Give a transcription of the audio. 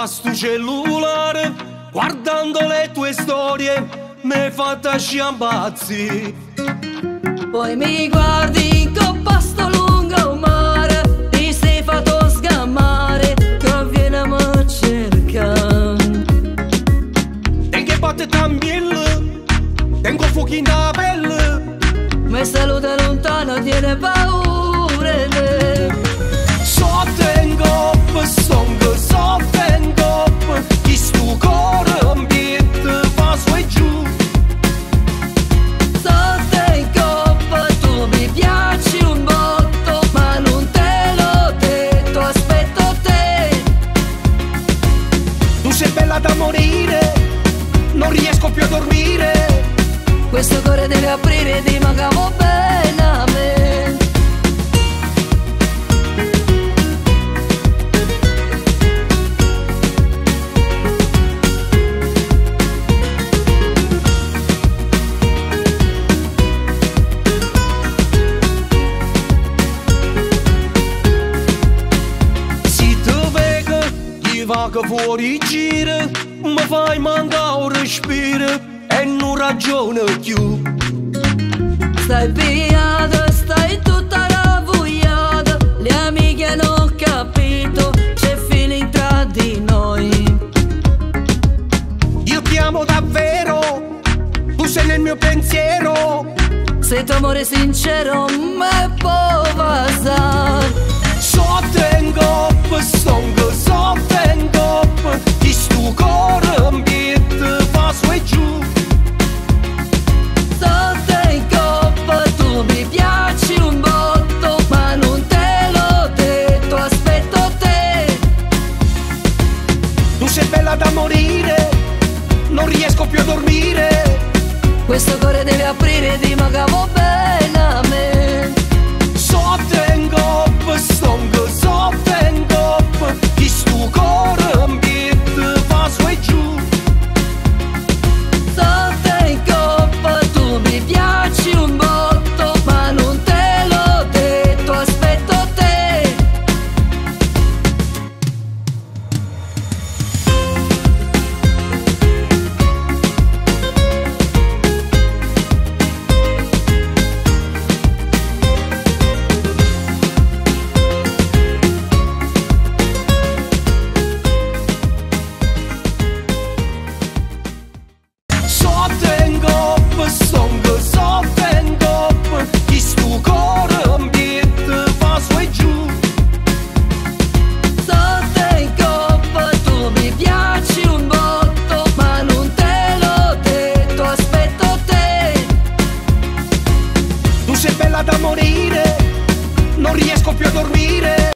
'Ncoppa a stu cellulare, guardando le tue storie, m'hê fatto ascì a 'mpazzì. Poi mi guardi 'ncoppa sto lungomare, ti sei fatto sgamare, che viene a me cercare. Tengo 'e battiti 'mpietto, tengo 'o fuoco 'int' 'a pelle. Me saluta lontano, tiene paura 'e me. Sott' 'ncopp, song sott' 'ncopp, chistu core 'mpietto fa su e giù. Sott' 'ncopp, tu mi piaci un botto, ma nun te l'ho detto, aspetto te. Tu sei bella da morire, non riesco più a dormire. Questo cuore deve aprire, dimmi che vuò bene a me. Si te veco, io vaco fuori giro, mi fai mancare 'o respiro e nun ragiono cchiù. Stai pigliata, stai tutta arravugliata, le amiche hanno capito, c'è feeling tra di noi. Io ti amo davvero, tu sei nel mio pensiero. Se tu amore sincero me può vasà.